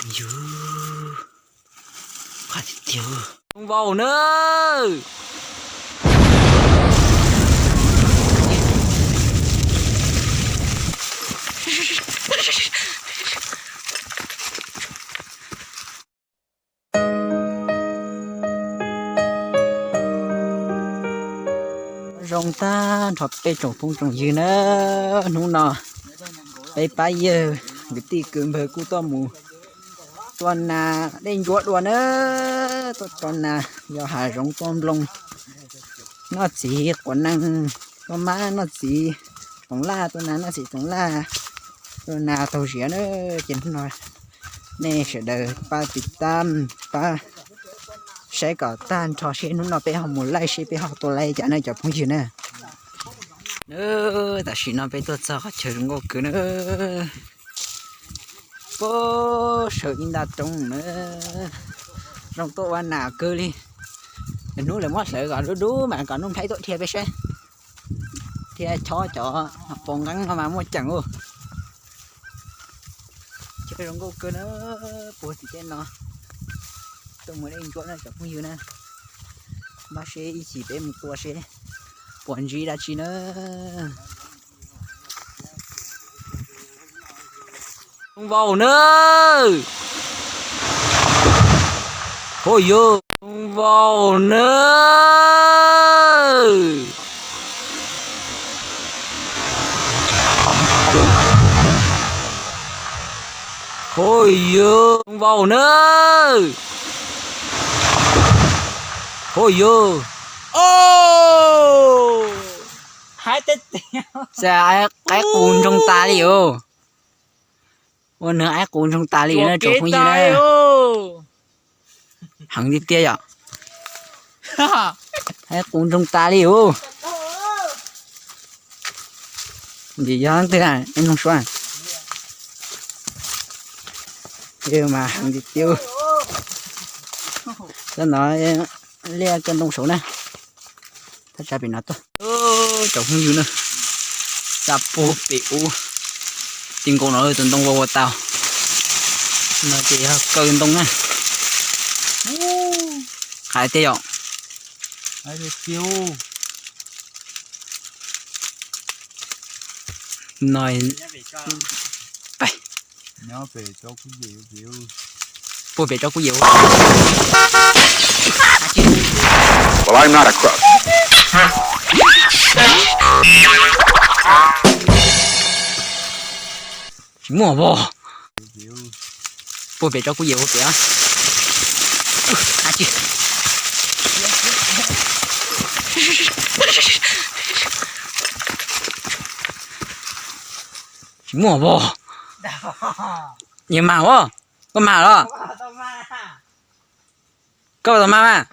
Yus, qab tiag tiag. Vau na. Zoo tag nrho peb tsoom phooj tsoom ywg na, hnub no peb pab yawg kwv tij kwv npawg kuj tuaj mus tua nas dej ncuav dua na, tuaj tua nas yos hav zoov tua nplooj, noj txiv quav nees, tua mab noj txiv toov laj, tua nas noj txiv toov laj, tua nas taug ziav na. Ces hnub no nej sawv daws pab tiv tam, pab saib kom tag nrho seb hnub no peb ho mus laij seb peb ho tua laij cas na cov phooj ywg na. Tam sim no peb tuaj txog qhov chaw zoo nkauj kawg na. Puag saum ib nta roob na, zoo tuaj ua nas kawg li. Hnub lawv muab hlawv kom dub dub mas kom Nuj Nplhaib tuaj dhia peb saib, dhia chob cov pos nqeeb no mas muaj ceem ua. Chaw zoo nkauj kawg na, puag tim tej no. Tuaj mus dej ntsuab na cov phooj ywg na, npaj seb ib chim peb mus tua seb puas ntsib dab tsi na. Vau na. Hos yog vau na. Hos yog vau na. Hos yog. Qaib qus ntsoog tas li os. Ua nws qaib qus ntsoog tas li na tsoom phooj ywg na. Heev tiag tiag yom. Qaib qus ntsoog tas li os. Ntim yog twg mloog suav. Mas heev tiag tiag. Cov no liaj cov ntoo saud na. Thaj tsam pem no tuaj. Cov phooj ywg na, tsa puag pem ub, ti nkaus no tus ntoo vau ua tau. No ces yog kaw ntoo na. Qab tiag yom. No, puag pem tso kuj yem. Tsis muaj vos. Puag pem tso kuj yem ua pem. Tsis muaj vos. Nyias mag os. Koj mag los? Koj tau mag mas.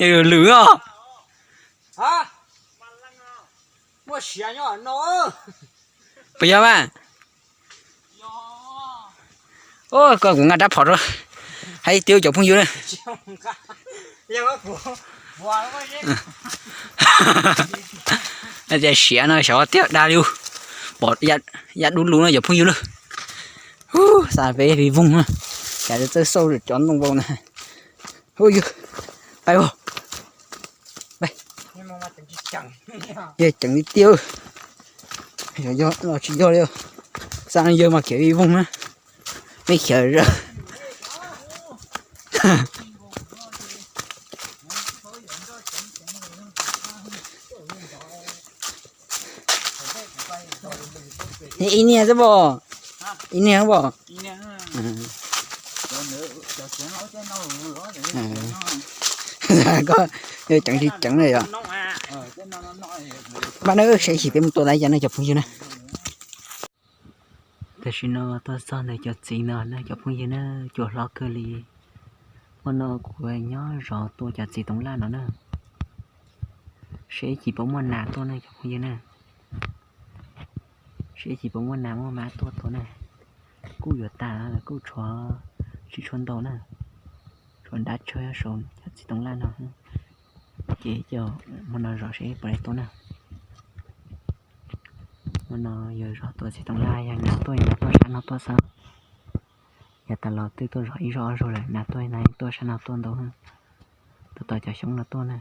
Lwm os. Puas yog mas? Koj kuv nqa rab phom rau. Hais tias cov phooj ywg na. Tias siav no xyov tiag dag li. Pom ya dub lug no cov phooj ywg na. Xav peb vij voog na. Cas txawj xauj cov ntoo vau na. Hu yog, pais os. Yog ceev li tiag. Xyov yog los tsis yog li. Xav yawg mas khiav vij voog na. Mej khiav zam. Ib niag xwb pom, ib niag pom. Koj ceev tsis ceev na yom. Pab na, seb chim peb mus tua laiv cas na cov phooj ywg na. Tam sim no tuaj txog ntawm cov txiv no na cov phooj ywg na, cua hlob kawg li. Ua no kuv nyob zov tua cov txiv toov laj no na. Seb chim puas muaj nas tuaj na cov phooj ywg na. Seb chim puas muaj nas muaj mab tuaj tua na. Kuj yuav tas, kuj tshuav tsis tshua ntau na. Tshuav nrab tsawg saum cov txiv toov laj no. Ces coj mus no zov seb puas li tuaj na. Hnub no yog zov tua txiv toov laj, yog nas tuaj, nas tuaj sab no tuaj xwb. Yog tas los twb tuaj zov ib zaug ob zaug lawm, nas tuaj, nas tuaj sab no tuaj ntau, tuaj tos cov xyoob no tuaj na.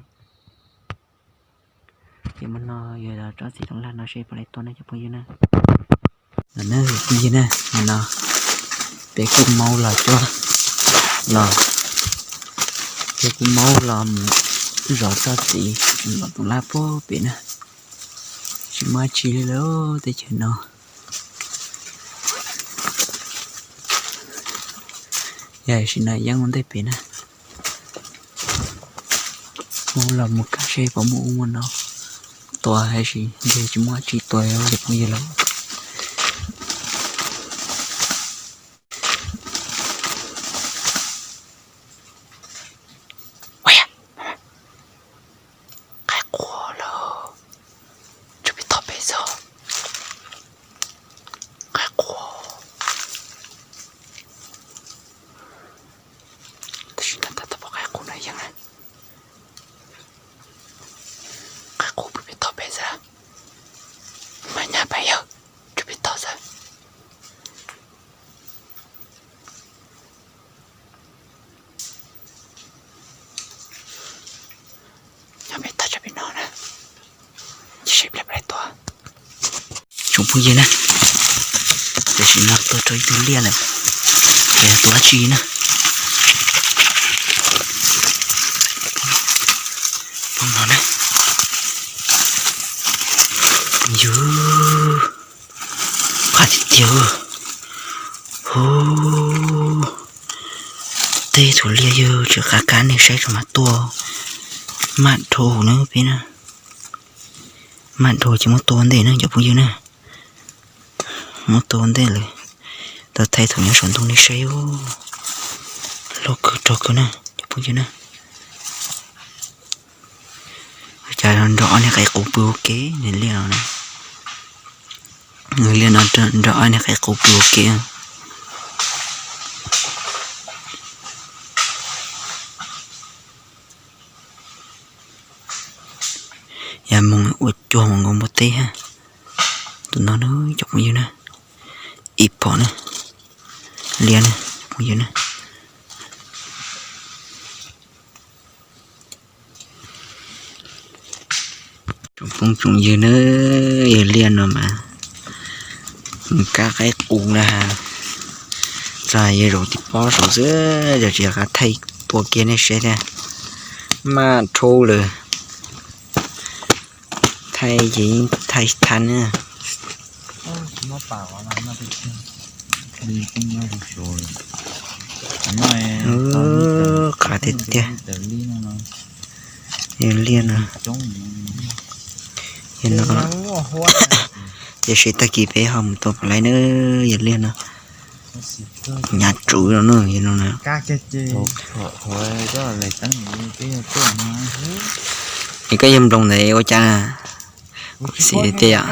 Ces mus no yog tsob txiv toov laj no seb puas li tua na cov phooj ywg na. No na phooj ywg na, no peb kuj maub los cua los, peb kuj maub los mus zov tsob txiv toov laj puag pem na. Tsis muaj dab tsi li lawm teb chaws no. Yog sim no yeeb ua ntej pem na, maub los mus kam seb puas muaj ub muaj no tua, tab sis ntshe tsis muaj dab tsi tua li phooj ywg lawm. Qaib qus lawm, tsuas pem toj pem xwb. Qaib qus, tab sis no tab tom pom qaib qus no yeej na. Qaib qus pem toj pem xwb, mas nyab pem yawg, tsuas pem toj xwb. Nyob pem toj tsam pem no na, cia seb pliag peb tua. Tsoom phooj ywg na, tam sim no tua rau ib tug liaj lawm, ces tua dab tsi na. Poob no na. Yus, qab tiag tiag. Hu, tej tug liaj yog tsis qab kab nej saib tso mas tua maj dhau na peb na. Maj dhau ces muab tua ua ntej na cov phooj ywg na. Muab tua ua ntej lawm, tau thaij thaum nyob saum ntoo nej saib. Loj kawg rog kawg na cov phooj ywg na. Cas nrog ob niag qaib qus pw ua ke, niag liaj no, niag liaj no nrog ob niag qaib qus pw ua ke. Yog moog ua cuag mus nkaus npua teb hab. Tus no na cov phooj ywg na, ib phom na, liaj na cov phooj ywg na. Tsoom phooj tsoom ywg na, yawg liaj no mas kab qaib qus na has, txog yawg zaum tib pob saud xwb, yog tsis yog qab thaij tua kiag nej saib thiab. Maj dhau lawm, thaij ces yeej thaij thab na. Qab tiag tiag, yawg liaj no. Yawg no, tiam sis tag kis peb ho mus tua puas laib na, yawg liaj no. Nyav tswv no na, yawg no na. Es koj yawg nploos ntawd ua cas na? Xim tiag,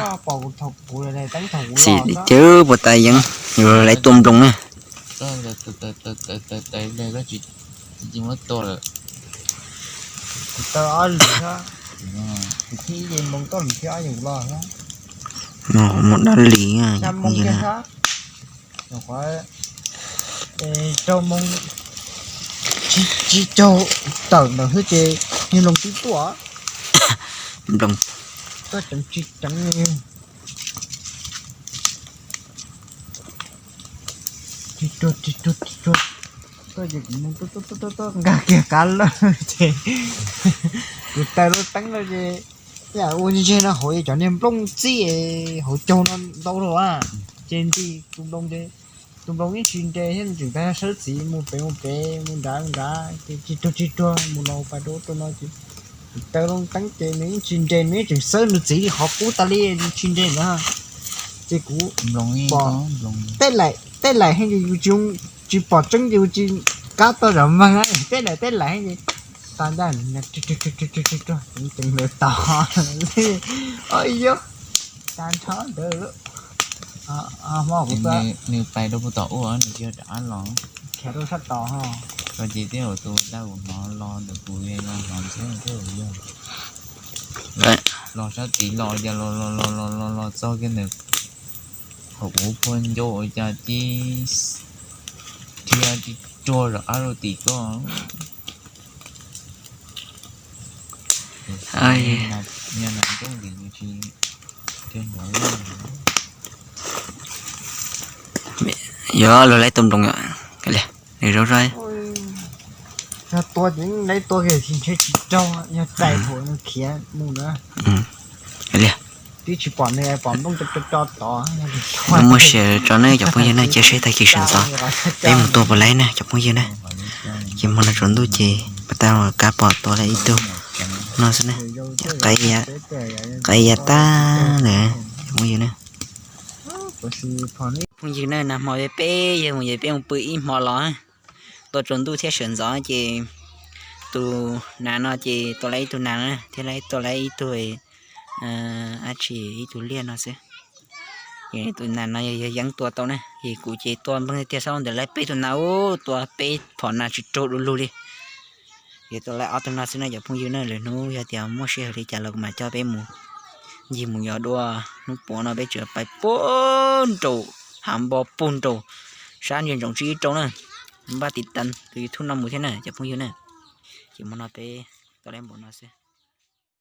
xim tiag puas tas yeeb, yus laiv tua nploos na. Mus dab li, rau moo tsis caug tawm ntawm xwb ces niag nploos twb tuaj. Nploos. Tuaj ceev tsis ceev. Ris ruag ris ruag ris ruag. Tuaj ces kuv mus tuaj tuaj tuaj tuaj nkag kiag kab lawm ces kuv taws lub teeb lawm ces ua ntseg no hauv cov niag nplooj txij hauv caug no ntau dhau a. Ces nti tus nploos ces tus nploos yeej tsis nres thiab, nws tseem tag sawb txiv mus pem mus pem mus nrad mus nrad ces ris ruag ris ruag mus los pas rau ub rau no ces kuv taws lub teeb ces nws yeej tsis nres, nws yeej tseem xawb nws txiv li qhov qub tas li, tsis nres na. Ces kuv pom tej laim tej laim heev ces yus tsis, tsis pom tseeb ces yus tsis kam tau zam meeg, tej laim tej laim heev ces tas ntag, ceev ntawd tod. Yog, tas nrho ntawd. Hmo kuv nws pais rau puag tom ub nws tsis rov qab los. Khiav rau sab tod ho. Koj ces tej zaum tus dab ua hnov los ntawm kuv los hnov ntxhiab thiab yog. Los sab tid los ces los los los los los txog kiag ntawm Thaum kuv phua ncau ua cas tib, dhia tib ruag rov qab rau tim koj. Yog luag laib tau nploos yom, nws zaub zog. Tua ces laib tua kiag tsis ntshe tsis raug, yog txais thaum khiav mus na. Li, muaj sia tso ne cov phooj ywg na, cia seb tag kis sawv ntxov peb mus tua puas laib na cov phooj ywg na. Ces hmo no tsaus ntuj ces pas tag kab pom tua laib ib tug no xwb na. Qaib ya tag lawm cov phooj ywg na. Phooj ywg na, nag hmo peb yawg mus ces peb mus pw ib hmo los, tua tsaus ntuj thiab sawv ntxov ces tus nas no ces tua laib ib tug nas na thiab tua laib ib tug dab tsi, ib tug liaj no xwb. Ces tus nas no yog yawg yeeb tua tau na, ces kuv ces tua npeeg tiag tiag xwb ntawm laib peb tug nas ub, tua peb phom nas tsis raug du lug li. Ces tua laib ob tug no xwb na cov phooj ywg na. Lwm hnub yog tias muaj sij hawm li cas los kuv mam coj peb mus ncig mus yos dua. Hnub puav no peb tseem pais puag nraum hav npo puag nraum sab ntsia ntsoov tsib rau na. Npaj tiv tas tus YouTube no mus thiab na cov phooj ywg na. Ces hmo no peb tua laib npaum no xwb.